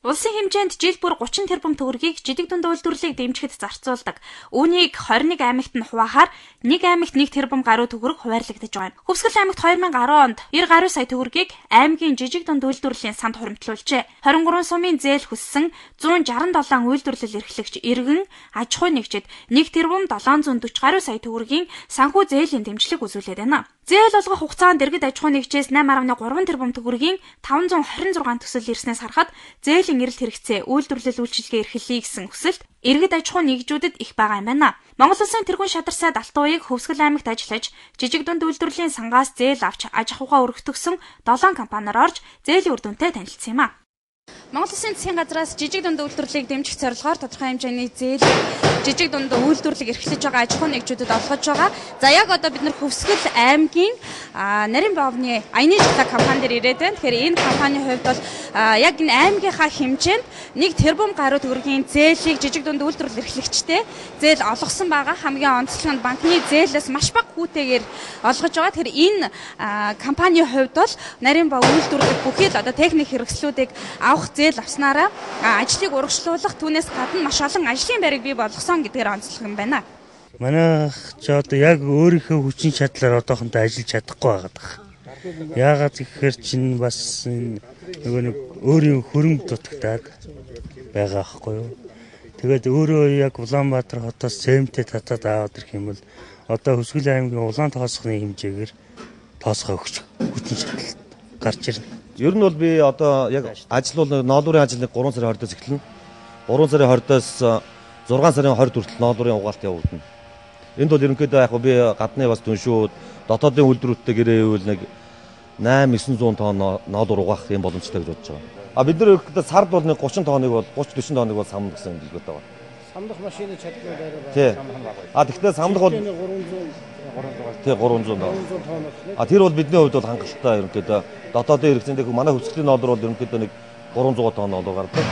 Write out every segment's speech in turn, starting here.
Улсын хэмжээнд жил бүр 30 тэрбум төгрөгийг жидэг дунд үйлдвэрлэлийг дэмжихэд зарцуулдаг. Үүнийг 21 аймагт нь хуваахаар нэг аймагт 1 тэрбум гаруй төгрөг хуваарлагдаж байгаа юм. Хөвсгөл аймагт 2010 онд 90 гаруй сая төгрөгийг аймгийн жижиг дунд үйлдвэрлэлийн санд хуримтлуулжээ. 23 сумын зээл хүссэн 167 үйлдвэрлэл эрхлэгч иргэн аж ахуй нэгжид 1 тэрбум 740 гаруй сая төгрөгийн санхүү зээлийн дэмжлэг үзүүлээд байна. Зээл олгох хугацаанд иргэд аж ахуй нэгжээс 8.3 тэрбум төгрөгийн 526 төсөл ирснээс харахад зээлийн эрэлт хэрэгцээ, үйлдвэрлэл үйлчилгээ эрхлэе гэсэн хүсэлт иргэд аж ахуй нэгжүүдэд их байгаа юм байна. Монгол Улсын тэргүүн шадар сайд Алтууыг Хөвсгөл аймагт ажиллаж, жижиг дунд үйлдвэрлэлийн сангаас зээл авч аж ахуйгаа өргөтгсөн 7 компаниар орж зээлийн үр дүнтэй танилцсан юм а. Монгол Улсын засгийн газраас жижиг дунд үйлдвэрлэлийг дэмжих зорилгоор тодорхой хэмжээний зээл жижиг дунд үйлдвэрлэлийг эрхлэж байгаа аж ахуй нэгжүүдэд олгож байгаа. За яг одоо бид нар Хөвсгөл аймгийн Нарийн боовны Аяны жилаа компани дээр ирээд байна. Тэгэхээр энэ компанийн хувьд бол яг энэ аймгийнхаа хэмжээнд 1 тэрбум гаруй төгрөгийн зээлийг жижиг дунд үйлдвэрлэл эрхлэгчтэй зээл олгосон байгаа. Хамгийн онцлог нь банкны зээлээс маш бага хүүтэйгээр олгож байгаа. Тэгэхээр энэ компанийн хувьд бол Нарийн бов үйлдвэрлэх бүхий л одоо техник хэрэгслүүдийг авах зээл авснараа ажлыг урагшлуулах, түүнээс гадна маш олон ажлын байрыг бий болгосон гэдгээр онцлог юм байна. Манайх ч одоо яг өөрийнхөө хүчин чадлаар одоохондоо ажиллаж чадахгүй байгаад байгаа. Яагаад гэхээр чинь бас нөгөө нэг өөрийн хөрөнгө дутагдаад байгаа байхгүй юу. Тэгээд өөрөө яг Улаанбаатар хотоос цементээ татаад аваад ирэх юм бол одоо Хөвсгөл аймгийн улаан тоосхны хэмжээгээр тоосгоо өгч хүчин чадал гарч ирнэ. Ер нь бол би одоо яг ажил бол ноолуурын ажил 3 сарын 20-оос эхэлнэ. 3 сарын 20-оос 6 сарын 20 хүртэл ноолуурын угаалт явагдана. Энд бол ерөнхийдөө яг би гадны бас түншүүд дотоодын үйлдвэрүүдтэй гэрээ хийвэл нэг 8-900 тонн ноолуур угаах юм боломжтой гэж бодож байгаа. А бид нар ерөнхийдөө сард бол нэг 30 тонныг бол 30-40 тонныг бол самна гэсэн төлөвлөгөөтэй байгаа. Самдах машины чадвар байгаа. А тэгвэл самдах бол 300 тонн. А тэр бол бидний хувьд бол хангалттай ерөнхийдөө дотоодын хэрэгцээнд манай хөвсгөлийн ноолуур бол ерөнхийдөө нэг 300 тонн ноолуур гардаг.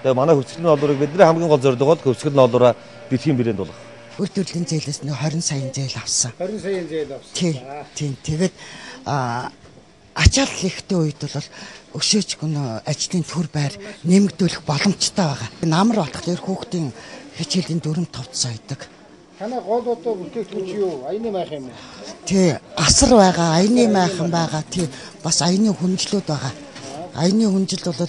Тэгээ манай хөвсгөлийн ноолуурыг бидний хамгийн гол зорилго бол хөвсгөл ноолуураа дэлхийн брэнд болгох. Үйлдвэрлэлийн зээлээс нэг 20 саяын зээл авсан. 20 саяын зээл авсан. Тийм. Тэгээд ачаал ихтэй үед бол өшөөч гүн ажлын төр байр нэмэгдүүлэх боломжтой байгаа. Намар болохоор хүүхдийн хичээлийн 4 товц сойдог. Танай гол одоо бүтээгдэхүүн чи юу? Аяны майхан юм уу? Тий, асар байгаа, аяны майхан байгаа. Тий, бас аяны хүнжлүүд байгаа. Аяны хүнжил бол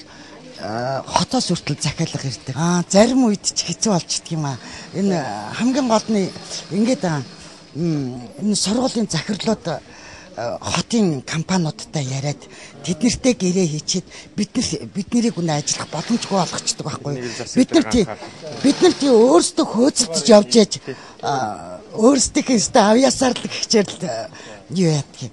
хотоос хүртэл захиалга ирдэг. Зарим үед ч хэцүү болчдөг юм аа. Энэ хамгийн гол нь ингээд энэ сургуулийн захирлууд хотын компаниудтай яриад тэднэртэй гэрээ хийчихэд бид нарыг үнэ ажиллах боломжгүй болгочдөг байхгүй юу? Бид нар тий өөрсдөө хөөцөлдөж явж яж өөрсдийнхээ өстө авьяасаар л хичээл юу яадаг юм.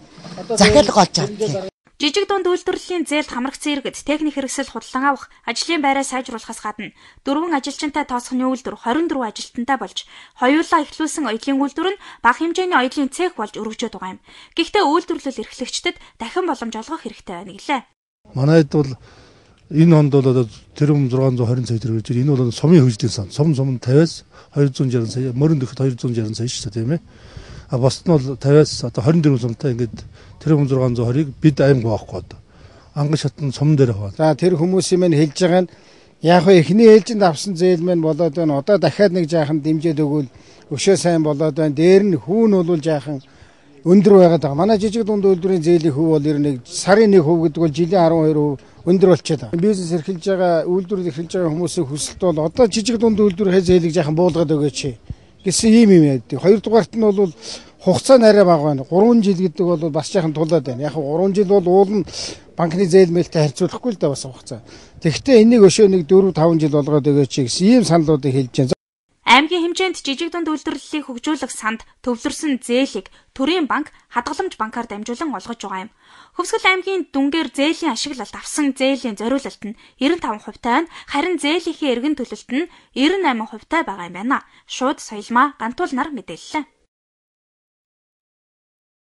Захиалга олж авдаг. Жижиг дунд үйлдвэрлэлийн зээлд хамрагдсан иргэд техник хэрэгсэл худалдан авах, ажлын байраа сайжруулахаас гадна 4 ажилчинтай тоосхны үйлдвэр 24 ажилтнтай болж, хоёулаа эхлүүлсэн оёлын үйлдвэр нь бага хэмжээний оёлын цех болж өргөжөөд байгаа юм. Гэхдээ үйлдвэрлэл эрхлэгчдэд дахин боломж олгох хэрэгтэй байна гэлээ. Манайд бол энэ онд бол одоо 1.620 сая төгрөг гэж энэ бол сумын хөгжлийн сан. Сум 50-аас 260 сая, мөрөн дөхөд 260 сая шүү дээ, тийм ээ. А босд нь бол 50-аас одоо 24 сумтай ингээд 1.620-ыг бид аймаг авахгүй одоо. Анган шатн сум дээр аваад. За тэр хүмүүсийн мань хэлж байгаа нь яг хөө эхний ээлжинд авсан зээл мань болоод байна. Одоо дахиад нэг жаахан дэмжиж өгвөл өшөө сайн болоод байна. Дээр нь хүүн бол жаахан өндөр байгаад байгаа. Манай жижиг дунд үйлдвэрийн зээлийн хөв бол ер нь сарын 1% гэдэг бол жилийн 12% өндөр болчиход байгаа. Бизнес эрхэлж байгаа, үйлдвэрлэл эрхэлж байгаа хүмүүсийн хүсэлт бол одоо жижиг дунд үйлдвэрийн зээлийг жаахан буулгаад өгөөч гэсэн ийм юм ярьдаг. Хоёрдугаарт нь бол хугацаа нь арай бага байна. 3 жил гэдэг бол бас жаахан тулаад байна. Яг 3 жил бол уул нь банкны зээл мэлтэй харьцуулахгүй л да бас хугацаа. Тэгэхдээ энийг өшөө нэг 4 5 жил болгоод өгөөч гэсэн ийм саналуудыг хэлж байна. Аймгийн хэмжээнд жижиг дунд үйлдвэрлэлийг хөгжүүлэх санд төвлөрсөн зээлийг төрийн банк хадгаламж банкар дамжуулан олгож байгаа юм. Хөвсгөл аймгийн дүнгээр зээлийн ашиглалт авсан зээлийн зориулалт нь 95% таа, харин зээлийнхээ эргэн төлөлт нь 98% таа байгаа юм байна. Шууд соёлмаа Гантуул нар мэдээллээ.